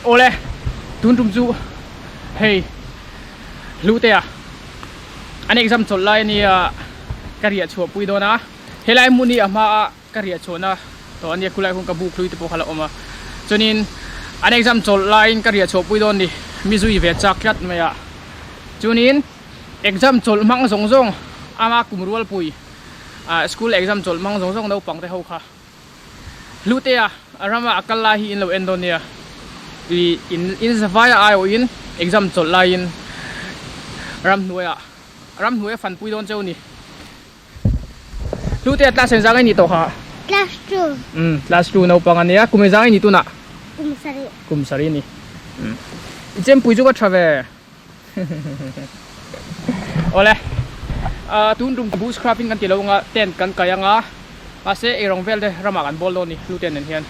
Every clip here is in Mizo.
Awle tun tum chu hei Hlute a an exam chawlh lai ania ka riah chhuah pui dawn a helai hmun hi a hma a ka riah chhuahna tawh ania khulai hun ka buk hlui te pawh kha la awm a chuanin an exam chawlh laiin ka riah chhuah pui dawn ni mi zui ve chak tlat mai a chuanin exam chawlh hmang zawng zawng ama kum rualpui ah school exam chawlh hmang zawng zawng naupang te ho kha Hlutea a rama a kal lai hi in lo en dawn nia ih in in zavaia aiawhin exam chawlh laiin ramhnuaiah ramhnuai a fanpui dawn cheu a ni. Hlutea class engzah nge ni tawh kha? Class 2. Umm class 2 naupang a nia kum engzah nge ni tunah? Kum sarih. Kum sarih a ni. Umm i chempui chu ka tha ve. Awle tun tum bush craft in kan ti lo anga tent kan kai anga mahse eirawng vel te ramah kan bawl dawn a ni hlute nen hian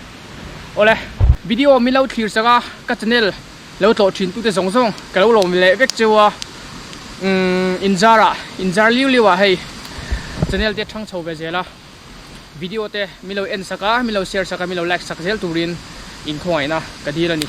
awle video min lo thlir sak a ka channel lo tlawh thin tute zawng zawng ka lo lawm leh vek cheu a umm inzar ah inzar liu liu ah hei channel te thang chho ve zel a video te min lo en sak a min lo share sak a min lo like sak zel turin inkhawngaihna ka dil a ni.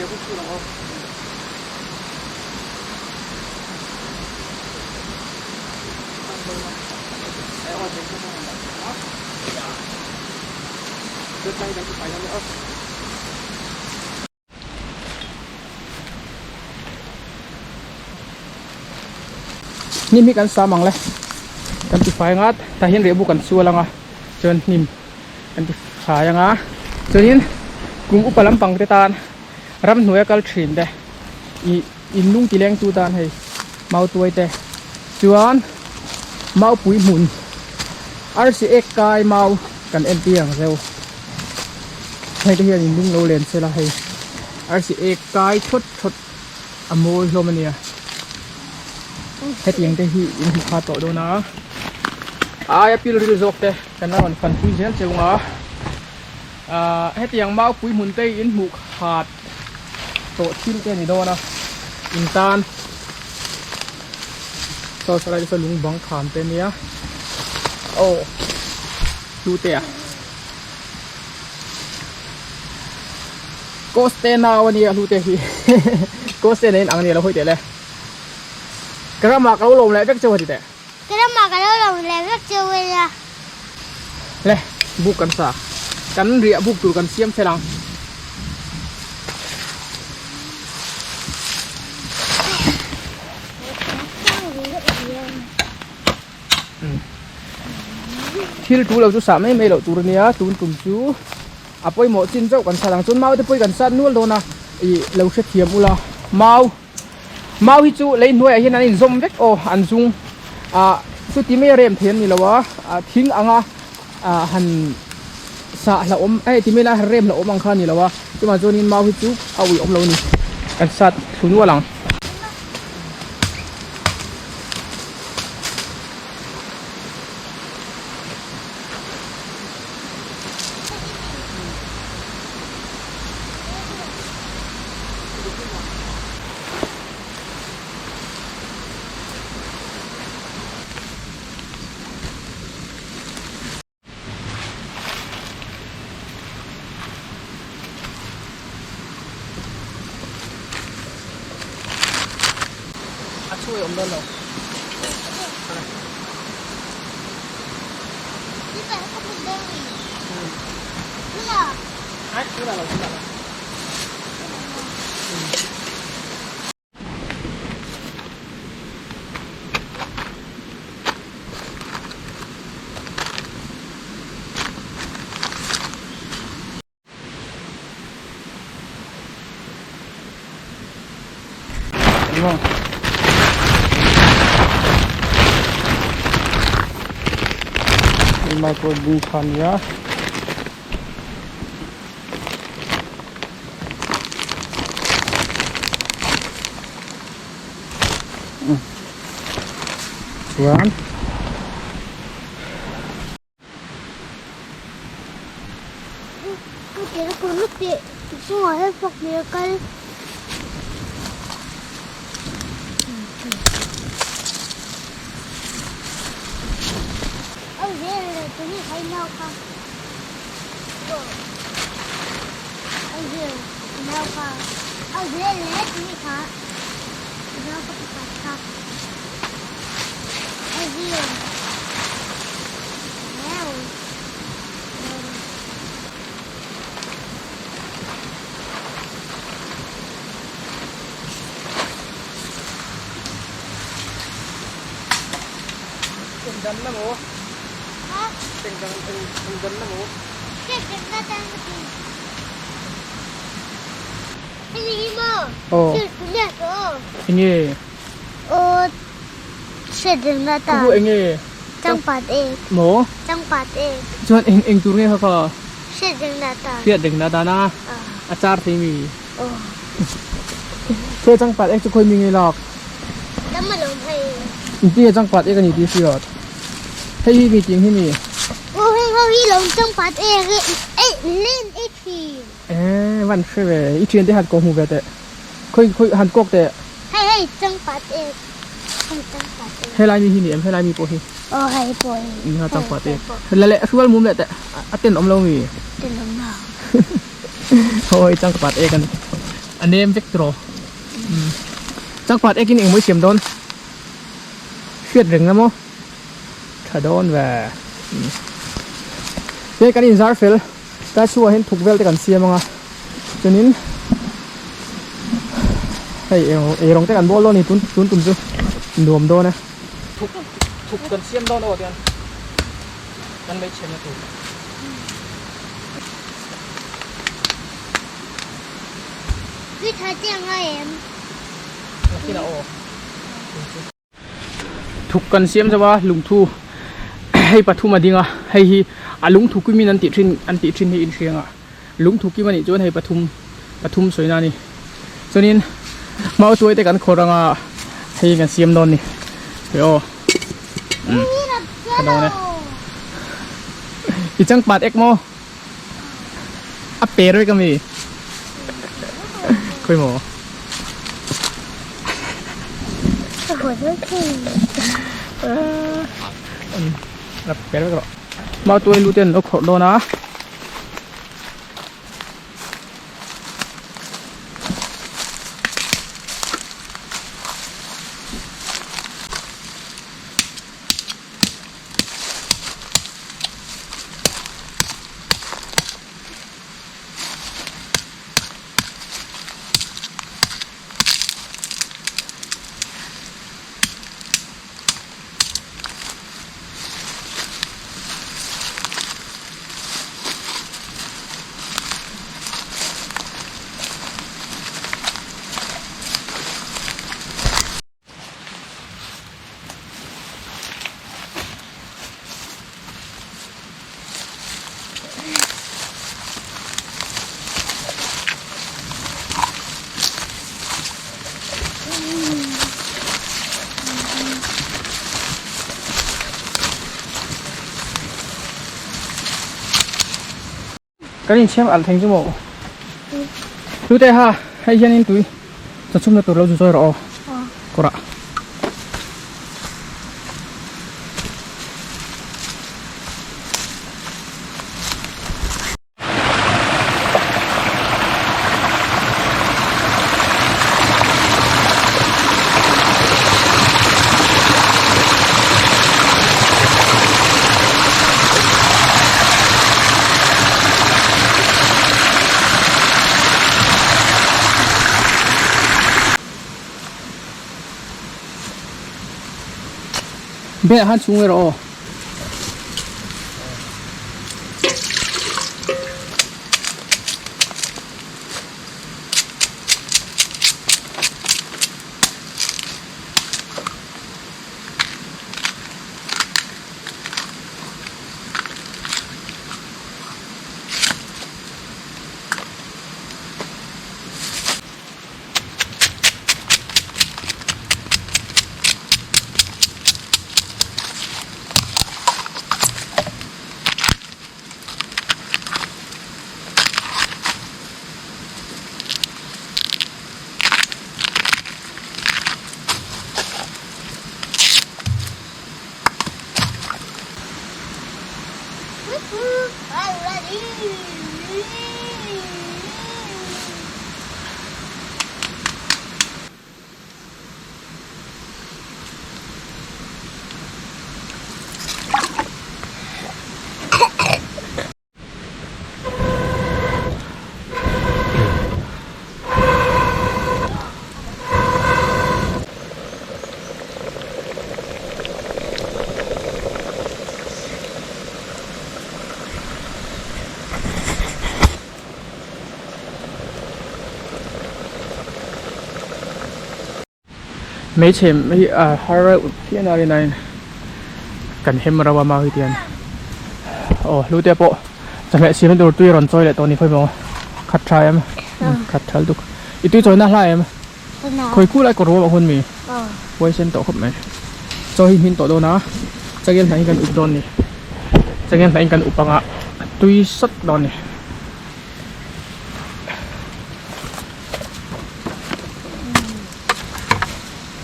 Hnim hi kan sam ang le kan ti fai anga tah hian rehbu kan sual anga chuan hnim kan ti fai anga chuanin kum upa lampang te tan ramhnuai a kal thin te ih in lung ti leng tu tan hei mautuai te chuan maupui hmun arsi ek kai mau kan entir ang zeuh. Hei te hian in lung lo len se la hei arsi ek kai thawt thawt a mawi hlawm a nia hetiang te hi in hmu kha tawh dawn a aia pil ril zawk te kan la rawn fanpui zel cheu ang a ahh hetiang maupui hmun te hi in hmuh khat tawh thil te a ni dawn a in tan saw saw lai te saw lung bang kham te a nia aw hlute a. Coste nau ania hlute hi Coste nen ang ania lo hawi teh le Ka ramah ka lo lawm leh vek cheu a ti teh. Ka ramah ka lo lawm leh vek cheu ania. Le buk kan sa kan riah buk tur kan siam fel ang. Thil tu lo chu sah mai mai loh tur ania tun tum chu a pawimawh chin chauh kan sat ang chuan mau te pawh hi kan sat nual dawn a ih lo hrethiam ula mau mau hi chu lei hnuaiah hian an inzawm vek aw an zung ah chuti mai a rem thei an ni lo a ah thing anga ah han sah hlauhawm hei ti mai la rem hlauhawm ang kha a ni lo a chuvang chuanin mau hi chu a uiawm lo a ni kan sat thlu nual ang. A chhuai awm dawn lo. Ai, tunah lo, tunah lo. Mai pawh bung kha nia. Chuan Engdam na maw? Engdang engdam na maw? Aw enge Khaw enge maw chuan eng eng tur nge kha kha hriat rengna tan a a char thei mi he changpat ek chu khawi mi nge lak engtin nge changpat ek a ni tih hriat hei hi mi tih ang hi mi. Eee van hre ve i thian te han kawh hmu ve teh khawi khawi han kawk teh. Hei hei changpat ek hei changpat ek. Helai mi hi ni em helai mi pawh hi. Aw hei pawh hi. Nia changpat ek la leh hrual mum leh teh a tenawm lo mi. Tenawm lo. Aw hei changpat ek a ni. A nem vek tiraw. Changpat ekin engmaw i siam dawn? Hriat reng na maw? Tha dawn ve. Hei kan inzar fel tlai chhungah hian thuk vel te kan siam anga chuanin hei eirawng te kan bawl dawn a ni tun tun tum chu nuam dawn e. Thuk thuk kan siam dawn aw tian kan mei chhemna tur. Tui tha chiang a em? Nakinah aw. Thuk kan siam zo a lungthu hei pathum a ding a hei hi a lungthu kim in an tih thin an tih thin hi inhriang a lungthu kim a nih chuan hei pathum pathum sawina a ni chuanin mau tuai te kan khawrh anga hei kan siam dawn a ni hei aw umm ka dawn e i changpat ek maw a per vek ami khawi maw a per vek rawh mau tuai lu te an lo khawrh dawn a. Kan inchhiam alh theng chu maw? Tute ha, hei hianin tui chawchhumna tur lo zu chawi rawh aw. Kawrah. Beh han chhung erawh aw. Hmeichhe hi a har reuh phian a rinaiin kan hem rauh a mau hi tian aw hlute pawh chawhmeh siamna tur tui a rawn chawi leh tawh a ni khawi maw khat tha em khat tha lutuk i tui chawina hla em khawi kul lai kawr ruam a hun mi huaisen tawh khawp mai chaw hi hmin tawh dawn a changel hnah hi kan up dawn a ni changel hnah in kan up anga a tui sawt dawn a ni.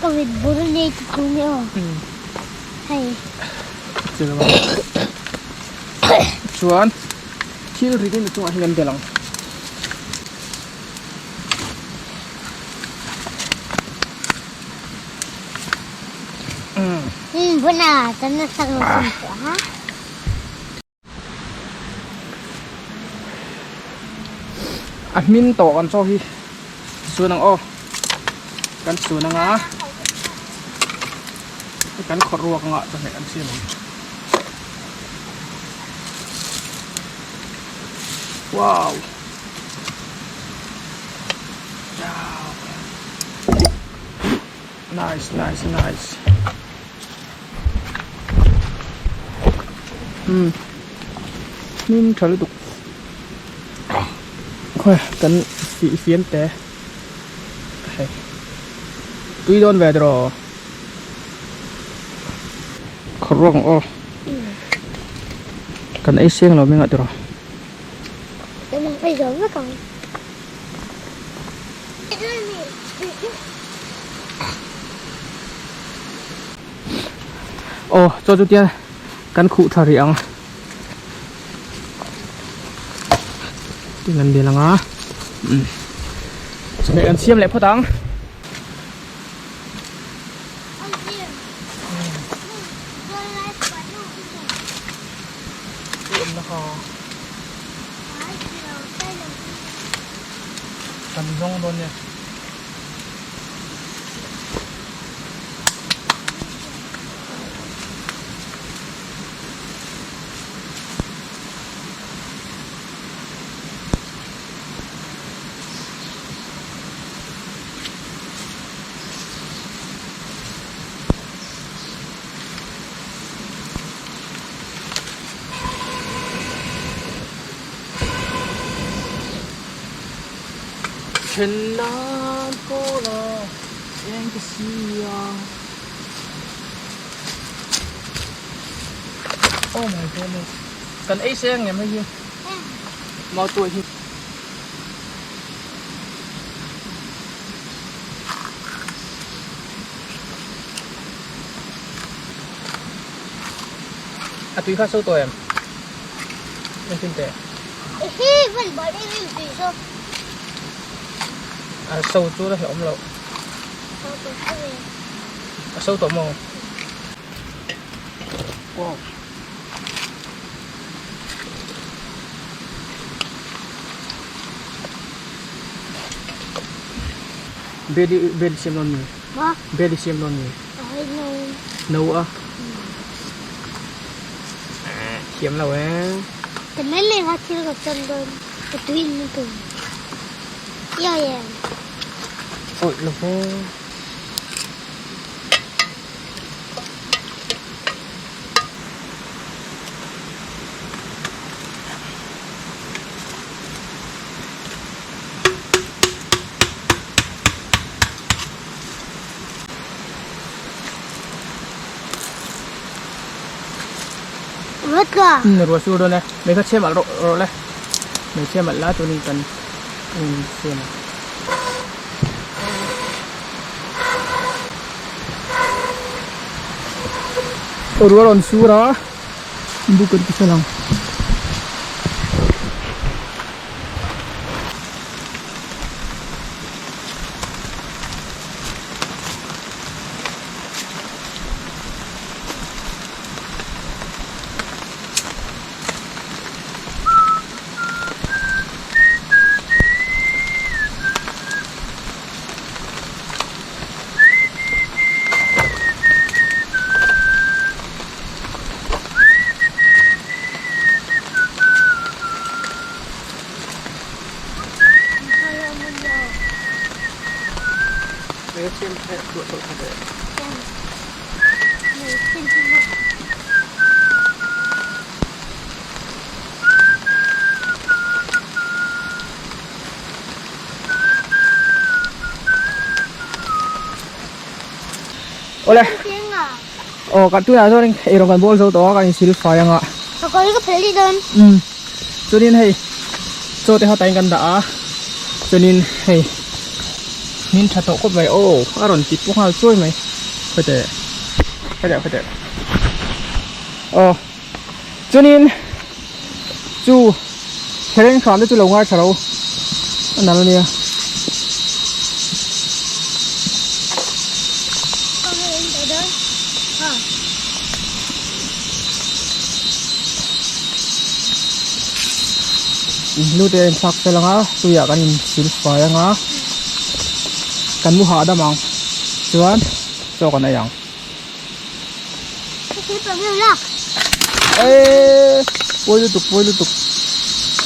Ka mit bul nei ti tu nge aw. Hei. Chuan thil ri deuh chungah hian kan bel ang. Buna tan na sak lo sim chu ha. A hmin tawh kan chaw hi sun ang aw kan sun anga kan khawrh ruak anga chawhmeh kan siam ang wow Nice nice nice um hming tha lutuk khawi kan fih fiam te hei tui dawn ve tiraw khawrh ruak ang aw kan ei seng lo hming ah tiraw. Ei zo vek ang. Aw chaw chu tian kan khuh tha rih ang tin an bel anga umm chawhmeh kan siam leh phawt ang. Kan zawng dawn nia. Then nan kawl a eng ka sia Oh my goodness kan ei seng em hei hi mau tuai hi. A tui kha so tawh em? Engtin teh? Ehe, van bal em em tui so. A so chu la hlauhawm loh. So tawh tho e. A so tawh maw? Wow. Bel i bel i siam dawn mi? Ma? Bel i siam dawn mi? Ai no. No a. Thiam lo e. Ka mai mai kha thil ka chan dawn. Ka tui in tu. Yo em. Oi lo ve. Ruah sur dawn e mei kha chhem alh rawh rawh le mei chhem alh la chuanin kan siam ang. Ruah a rawn sur a buk kan ti fel ang. Awle aw kan tunah chuan eirawng kan bawl zo tawh a kan insil fai ang a umm chuanin hei chaw te hawtah in kan dah a chuanin hei hmin tha tawh khawp mai aw a rawn ti pawh nghal chuai mai khawteh khawteh khawteh aw chuanin chu thereng hram te chu lo ngai tha lo a nal ania. Hnute a inthlak fel ang a, tuiah kan insil fai ang a, kan mu hahdam ang chuan chaw kan ei ang. Eee pawi lutuk pawi lutuk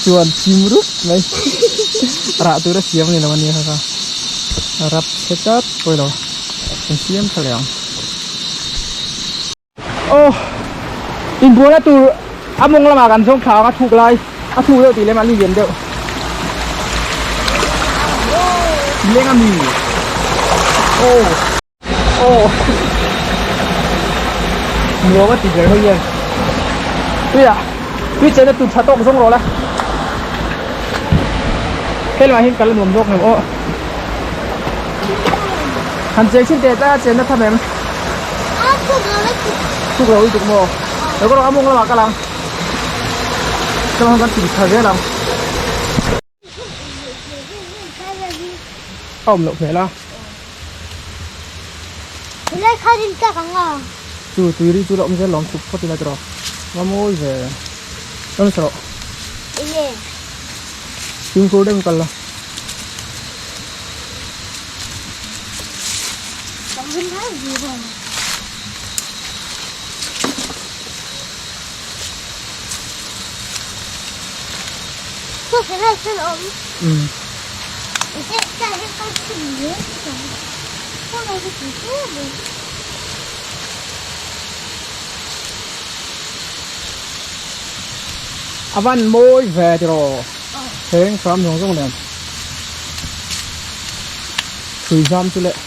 chuan chim rup mai rah tur a siam a ni lo a nia kha kha a rap chhe tlat pawi lo kan siam tha leh ang. Aw inbualna tur a mawng lamah kan zawng thla ang a thuk lai a thuk deuh tih lem a li lian deuh leng a mi aw aw nuam a ti ber hei hian tuiah tui chenna tur tha tawk zawng rawh la hei lamah hian kal a nuam zawk ngem aw han cheng chhin teh tlai a chenna tham em. Thuk lo lutuk maw? Lo ka rawh a mawng lamah kal ang. Chuan kan thing tha zel ang. A awm loh hmel a. Helai kha rin tak ang a. Chu tui ri chu la awm zel lawm chhuk phawt ila tiraw. Va mawi ve. Rawn sawi rawh. Enge? Fimkhur deuhin kal la. A van mawi ve tiraw heng hram zawng zawng nen. Hrui zam chu leh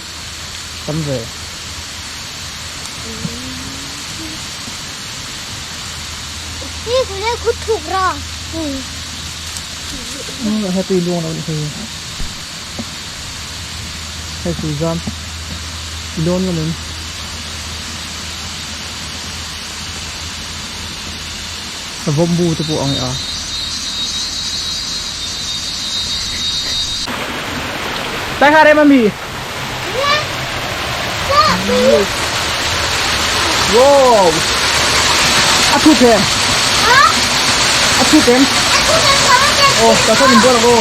tam ve. He tui luang lo nih hi. Hei hrui zam i lawn ngam em? Savawm bu te pawh ang e a. Tlai kha rem ami? Wow! A thu them. A thu them. Oh, ta sao mình buat ako.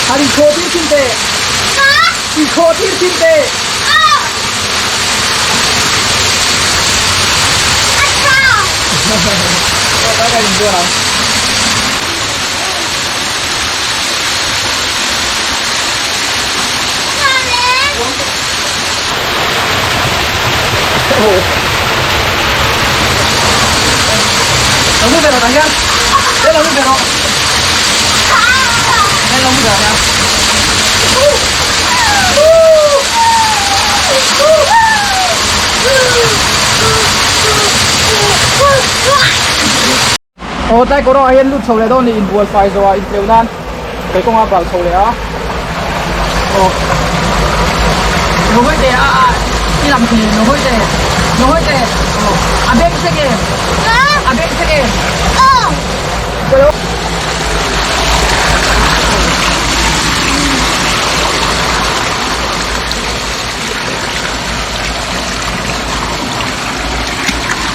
Hari kho tir thin te. I kho tir thin te. Lo mu ve rawh tah hian he lo mu ve rawh he lo mu ve rawh hian. Aw tlai kawr ah hian lut chho leh dawn a ni inbual fai zawh ah intleuh nan keikawnga bal chho leh a aw Nahawi te a a i lam thei Nahawi te Nahawi te aw a beng thleng em a beng thleng em aw.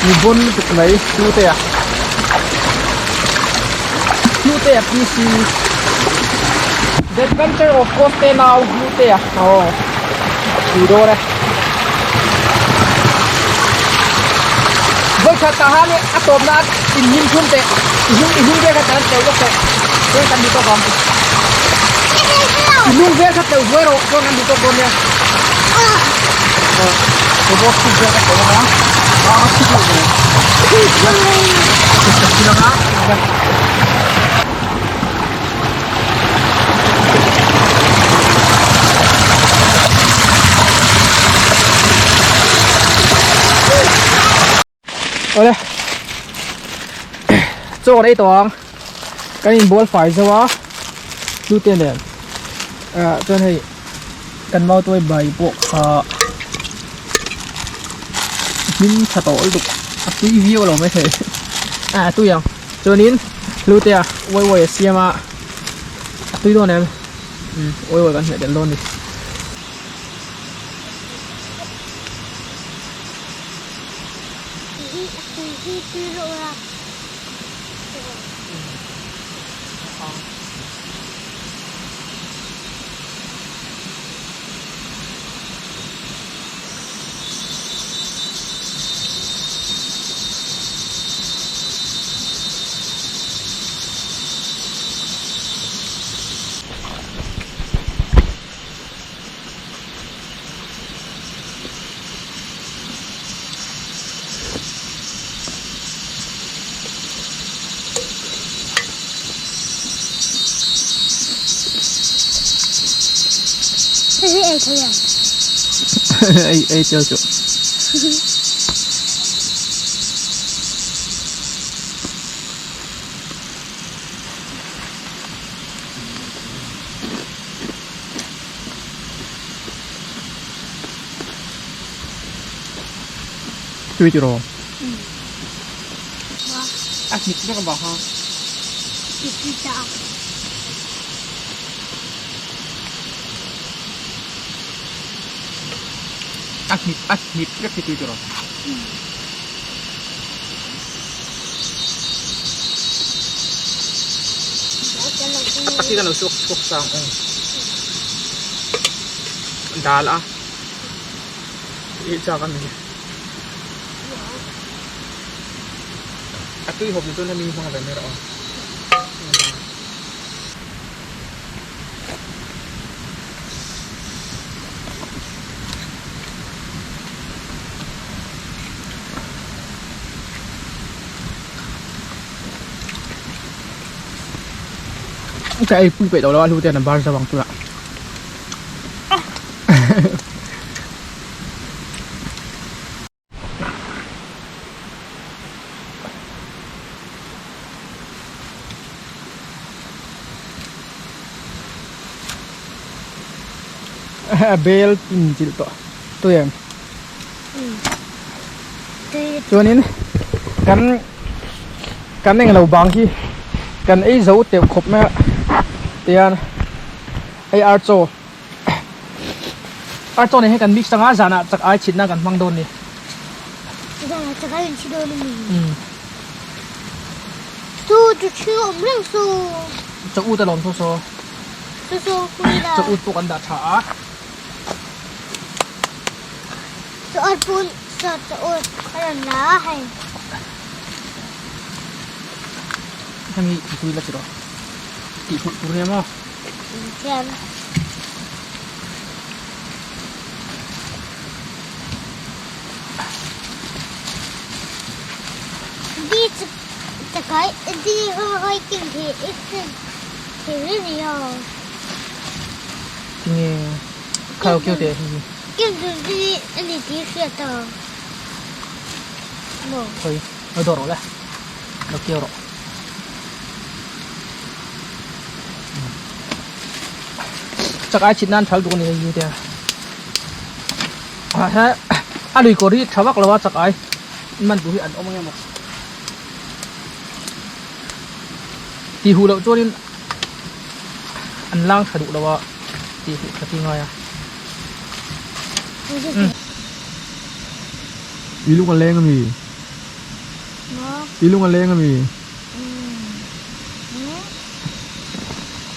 Mi bawn lutuk mai Hlutea Hlutea PC The Adventure of Coste Nau Hlutea aw tui dawn e Vawikhat tah han a tawp na in hlim thum teh i hnung i hnung vel kha kan teuh lawk teh chuan kan duh tawk ang i hnung vel kha teuh zuai rawh chuan kan duh tawk dawn nia. Robot chu biak a tawh a a thik loh ve Awle chaw rei tawh ang kan inbual fai zo a hlute nen ah chuan hei kan mautuai bai pawh kha hlim tha tawh lutuk a tui viau lo maithei ah a tui ang chuanin hlute a uai uai a siam a a tui dawn em umm uai uai kan hmeh tel dawn a ni. Hi tui hi tui loh la. Hei hi ei thei ang. Ei ei tel chu. Tui tiraw? A hnit vek avang kha. A hnit a hnit vek hi tui tiraw? A tak hi kan lo chhuak chhuak sang ang dal a ih chak a ni a tui hawp ni chuan hemi hmang ve mai rawh aw. Ka ei pui peih lo lo a hlu te an bar zo ang tunah. Bel in chilh tawh tui em chuanin kan kan englo bang hi kan ei zo teuh khawp mai a tihian hei ar chaw. Ar chaw nen hian kan mix anga zanah chak ai chhitna kan hmang dawn ni. Zanah chak ai an chhi dawn a mi. Chu chu thi awm reng su. Chaw ut alawm saw saw. Saw saw pui la. Chaw ut pawh kan dah tha a. Chaw ut pawh saw chaw ut a rawn la a hei. Hemi tui la chi rawh. Tih hmuh tur nia maw. Thiam. Di chakai di hoi ting thi ik thi ri ri ho. Tinge khao kêu te hi. Kim tu di ani ti hria ta. Mo. Thôi, nó đổ rồi đấy. Nó kêu rồi. Chak ai chhit nan thal duh a ni hei hi te ah he a lui kawr hi tha vak lo a chak ai man duh hi an awm ang emaw tih huh loh chuanin an lang tha duh lo a tih huh tha ti ngai a. I lung a leng a mi? I lung a leng a mi?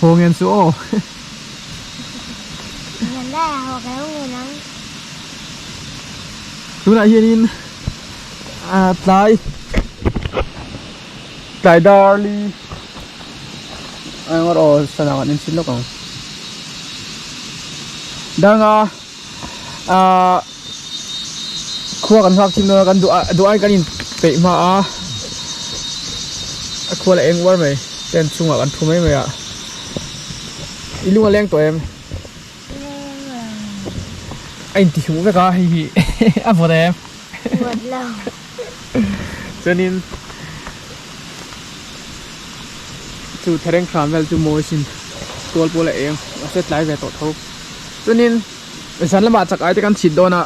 Haw ngen chu aw. Tunah hianin tlai tlai darli engawt aw sana kan enchhin lawk ang danga ahh khua kan nghak thim dawn a kan duh duh aiin kan inpeih hma a a khua la eng uar mai tent chungah kan thu mai mai a i lung a leng tawh em a inti huh vek a hei hi a vawt em chuanin chu thereng hram vel chu mawi sin tual pawh la eng mahse tlai ve tawh tho chuanin zan lamah chak ai te kan chhit dawn a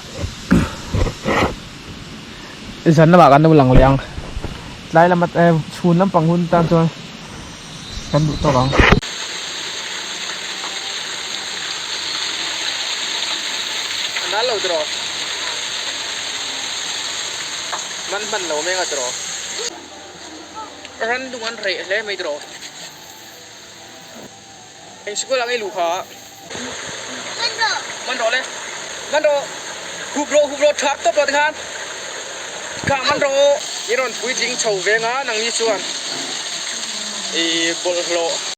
zan lamah kan lo lang leh ang tlai lama chhun lampang hun tan chuan kan duh tawk ang. Man hman lo mai anga tiraw. Ran dung an reh hle mai tiraw. Eng sikul ah ngei luh kha. Man rawh. Man rawh le. Man rawh. Hup rawh hup rawh thap tawp rawh tikhan. Kha man rawh. I rawn puitling chho veng a nangni chuan i bawlhhlawh.